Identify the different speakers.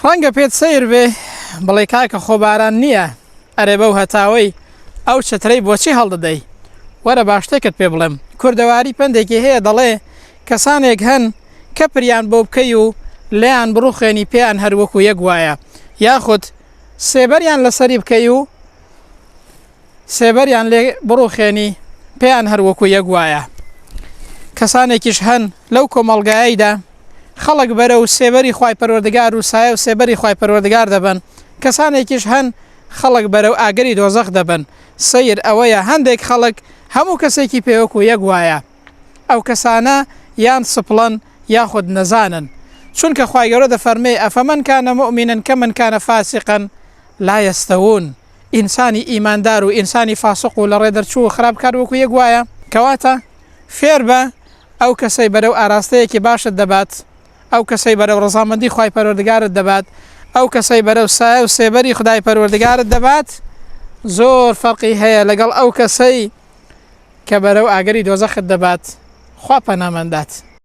Speaker 1: ڕەنگە پێت سەیر بێ بڵێی کاکە خۆ باران نییە، ئەرێ بەو هەتاوەی ئەو چەترەی بۆچی هەڵدەدەی؟ وەرە با شتێکت پێ بڵێم، کوردەواری پەندێکی هەیە دەڵێ، کەسانێک هەن کەپریان بۆ بکەی و لێیان بڕوخێنی پێیان هەر وەکو یەک وایە، یاخود سێبەریان لەسەری بکەی و سێبەریان لێ بڕوخێنی پێیان هەر وەکو یەک وایە. کەسانێکیش هەن لەو کۆمەڵگایەیدا خەڵک بەرەو سێبەری خوای پەروەردگار و سایە و سێبەری خوای پەروەردگار دەبەن، کەسانێکیش هەن خەڵک بەرەو ئاگری دۆزەخ دەبەن. سەیر ئەوەیە هەندێک خەڵک هەموو کەسێکی پێ وەکو یەک وایە. ئەو کەسانە یان سپڵەن یاخود نەزانن. چونکە خوای گەورە دەفەرمێ، افمن کان مؤمنا کمن کان فاسقا لا یستوون. ئینسانی ئیماندار و ئینسانی فاسق و لەڕێ دەرچوو و خراپکار وەکو یەک وایە؟ کەواتە فێربە ئەو کەسەی بەرەو ئاراستەیەکی باشت دەبات، ئەو کەسەی بەرەو ڕەزامەندی خوای پەروەردگارت دەبات، ئەو کەسەی بەرەو سایە و سێبەری خودای پەروەردگارت دەبات، زۆر فەرقی هەیە لەگەڵ ئەو کەسەی کە بەرەو ئاگری دۆزەخت دەبات، خوا پەنامان دات.